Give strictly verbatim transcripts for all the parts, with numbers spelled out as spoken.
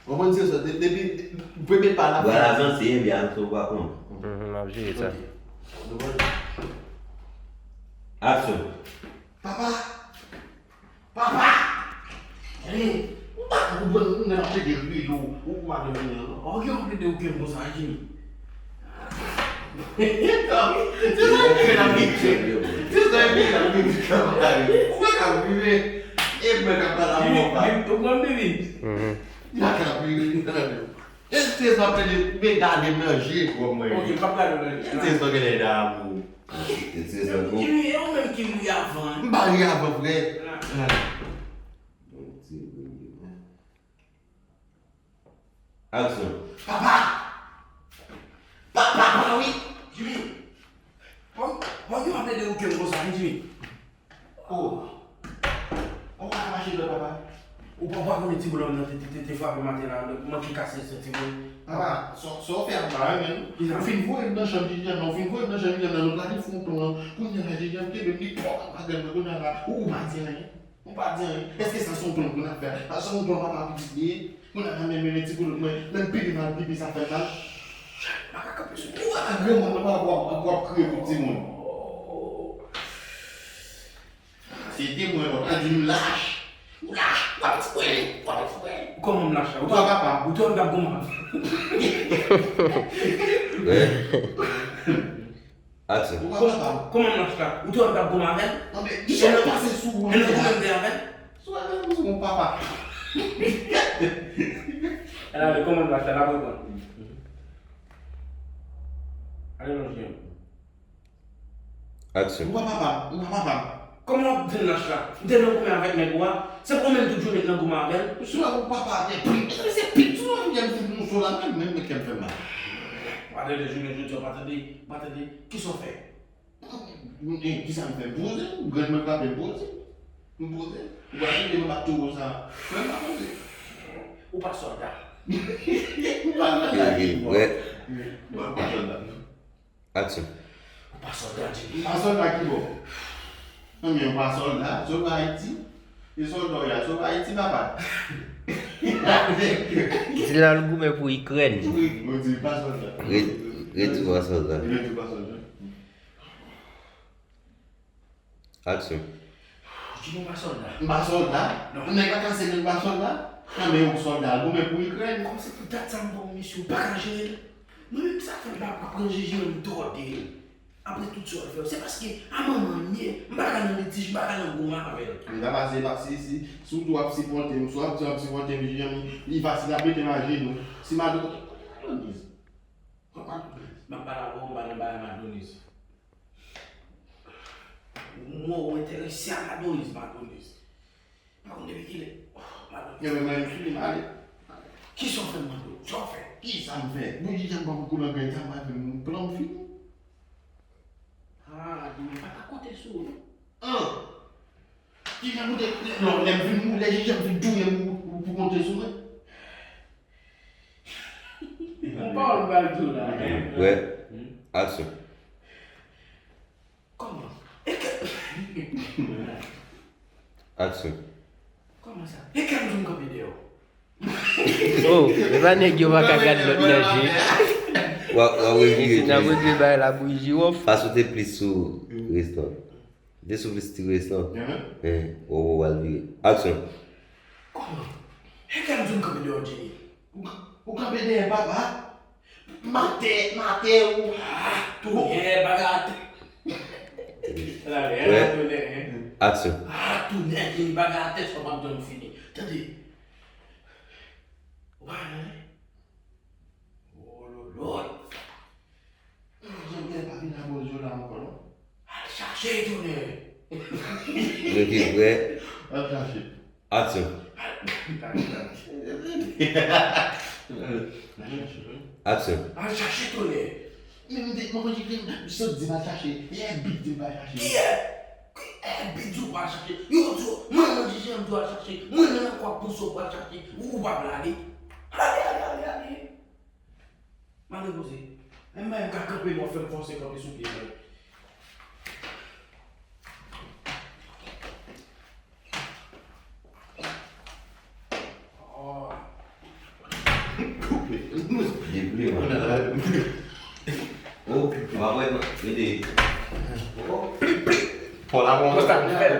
Konprann se sa, de- depi premye pa la. Bra la zanse, ebyen, Alonso pa konn. Mhm, m ap jere sa. Aksyon. Papa! Papa! Hey, ou pa konprann, ou nan ap plede rele w, ou pa konprann. Ok, ou plede ou kenbe konsa, Jimmy. Se sa ki la vit. Se sa ki la vit. Ou pa ka vive. E mwen ka pale a mwen pa. Ou konn vivi. Ou pa ka vive. E se sa plede, men gade m nan je, bro, mwen. Ok, m p ap gade w nan je. Se sa genlè damou. Se sa, bro. Jimmy, e ou menm ki ri avan. M pa ri avan, frè. Aksyon. Papa! Papa, papa, wi! Jimmy! Bon, bon, yo ap ede ou kenbe konsa, wi, Jimmy. Oh! Ou pa ka mache dwat, papa? Ou pa, ou pa konnen ti bonòm nan te, te, te, te frape maten la, manke kase senti mwen. Papa, sa, sa w fè a pa renmen, non? Ou fin voye m nan chanm Jijèn nan, ou fin voye m nan chanm Jijèn nan, nou prale fè yon plan. Kounye a la, Jijèn kenbe m, li pran madanm mwen, kounye a la, ou pa di anyen. Ou pa di anyen. Èske sa se yon plan pou n ap fè? Sa se yon plan papa pitit li ye? Moun ap mennen ti boulot mwen, menm pipi mal, pipi sa fè mal. Makak kanpe sou tou. Ou pa granmoun nan, w ap, w ap, w ap kriye pou timoun. Se te mwen, lòt la di m lach. Ou lach, w ap ti pwen, w ap ti pwen. Kòman m lach la? Ou twò, ou twò m t ap goumen. Aksyon. Ou pa papa. Kòman m lach la? Ou te wè m t ap goumen avè l? Anben, ki jan l pase sou ou? E nan goumen m te avè l? Sou avè l, sou mon papa. Ann ale, kòman m lach la? N ap reprann. Ale nan je m. Aksyon. Ou pa papa m, ou pa papa m. Kòman w ap di m lach la? M te nan goumen avèk nèg ou a. Se pou ou menm tout jounen m nan goumen avè l. Sou avè ou papa atè, plim. Mezanmi, se plim sou avè m, m fin moso la, menm, menm, menm kè m fè mal. Pa tande jounen jodi a, pa tande, pa tande. Kisa w fè? Eh, kisa m fè? M poze, grann mwen frape m poze. M poze. Ou pa tande mwen bat towo sa. Mwen pa poze. Ou pa sòlda. Ou pa sòlda ki bò. Ou pa sòlda. Aksyon. Ou pa sòlda, Jimmy. M pa sòlda ki bò? Non, men ou pa sòlda. Sòlda Ayiti. E sòlda w ye a, sòlda Ayiti, papa. Di l al goumen pou Ikrèn. Wi, ou di l pa sòlda. Redi, redi w pa sòlda. Redi w pa sòlda. Aksyon. Jimmy pa sòlda. M pa sòlda? Non. Nèg la kase men l pa sòlda? Nan men yon sòlda, l goumen pou Ikrèn. Kòm se pou dat sa m ba w misyon, ou pa ka jere l? Mwen menm sa fè m pa pran Jijèn m twò de. Apre tout sa w fè, se paske a manman m ye, m pa ka nan litij, m pa ka nan goumen avè l. M ta pase pa si, si, si w di w ap sipòte m, si w ap di w ap sipòte m, Jijèn, li fasil ap mete m ajenou. Si m al kote, kote Madoniz? Kote Madoniz? M ap pale avè w, m pa nan bagay Madoniz. Mwen, ou enterese a Madoniz, Madoniz. Pa konn depi kilè. Oh, Madoniz. Yo, men mwen fini, m ale. Kisa w fè, Mado? Sa w fè? Kisa m fè? Bouji jan ban m kou nan grenn sa, m pa fè m plan m fini. Ah, Jimmy, pa ta konte sou ou, non. An! Kijan pou te, lè, lè m fin mouri, lè Jijèn fin touye m pou, pou, pou konte sou mwen? Yon pawòl m pral di w la. Prè. Aksyon. Kòman? E ke... Aksyon. Kòman sa? E ke m di w m kanpe deyò? Oh, e pa nèg yo pa ka gad lòt nan je. W ap, w ap revire. Si n ap revire bagay la bouyi jiwòf. Pa sote plis sou restan. Te sou plis ti restan. Hein, w ap, w ap vire. Aksyon. Kòman? E ke m di w m kanpe deyò, Jimmy? Ou ka-, ou kanpe dèyè papa? Matè, matè ou. Ah, tonè, bagay atè. Prè. Aksyon. Ah, tonè, Jimmy, bagay atè, sa w p ap janm fini. Tande. Ou pa wè? Oh, lolo. Jimmy pa vin abòzyo la ankò, non? Al chache, tonè. Rete prè. Al chache. Aksyon. Aksyon. Al chache, tonè. Men m te, manman Jiklen, m sot di m al chache. E Èbit di m pa al chache. Ki Èbit? Ki Èbit di w pa al chache? Yo di w, mwen, manman Jiklen di w al chache. Mwen, nan lakou ak pouse w pou al chache. Ou, ou pa vle ale. Ale, ale, ale, ale. M al repoze. Menm bagay m ka kanpe, m ap fè m fòse kanpe sou pye mwen. Oh. Depi, man. Oh, w ap wè, mete. Oh. Fò la, bon. Konsa nou fè l.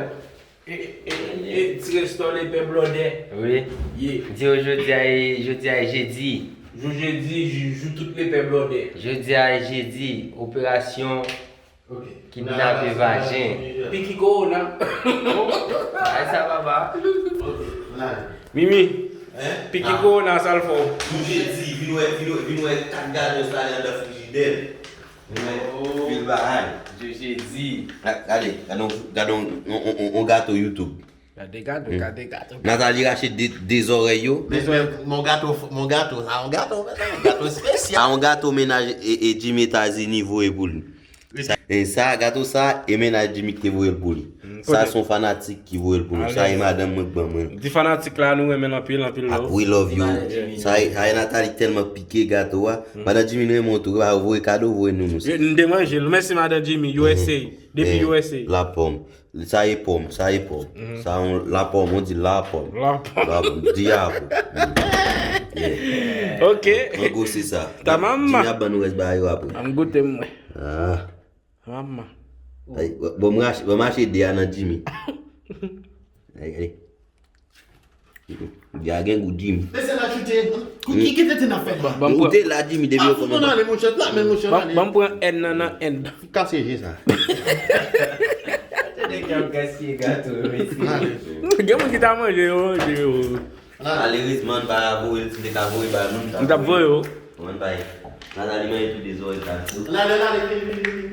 E, e, e, ti resto lepè blòdè. Wi. Ye. Di yo jodi a e, jodi a e jedi. Jou jedi, jou, jou tout lepè blòdè. Jodi a e jedi, operasyon Ok. Kidnape vajen. Piki kowona. Ay, sa papa. Ok, n ale. Mimi. Hein? Piki kowona, sa l fè w? Jou jedi, vin wè, vin wè, vin wè kat gato sa li anndan frijidè. Vin wè pil bagay. Jou jedi. Ga-, gade, gade yon, gade yon, yon, yon, yon gato YouTube. Gade gato, gade gato. Nathalie rache de, de zòrèy yo. Men, men, mon gato, mon gato, sa yon gato, men sa yon gato espesyal. Sa yon gato mennaj e, e Jimmy Etazini voye pou li. Sa, e sa, gato sa, e mennaj Jimmy ki te voye l pou li. Sa se yon fanatik ki voye l pou nou. Sa e madanm mwen k ban mwen. Di fanatik la, nou renmen l anpil, anpil love. We love you. Sa e, sa e Nathalie ki tèlman pike gato a. Madanm Jimmy, nou renmen w tou. Ba, voye kado, voye nou, nou. N te manje l. Mèsi, madanm Jimmy. U S A. Depi U S A. La pòm. Sa e pòm, sa e pòm. Sa yon la pòm, on di la pòm. La pòm. La pòm, di a pòm. Yeah. Ok. An gwo se sa. Tamam. Jimmy ap ban nou rès bagay yo apre. An goute mwen. Ah. Mama. Ay, bon, bon, m rache, bon, m rache de a nan Jimmy. Ay, ay. Byen gen gou Jimmy. Mesye la chute. Ki, ki, ki tete n ap fè la? Ou te la Jimmy depi yo kòmanse. Ale, monchè, la, men monchè, ale. Ban m pran N nan, nan N. Kase je sa. Tande ki ap gaspiye gato, mesye. Gen moun ki ta manje yo, manje yo. Malerezman, n pa voye l, si n te ka voye bay moun, n t ap voye yo. Mwen bay. Nathalie manje tout de zòrèy sa. N ale, n ale, vini, vini, vini.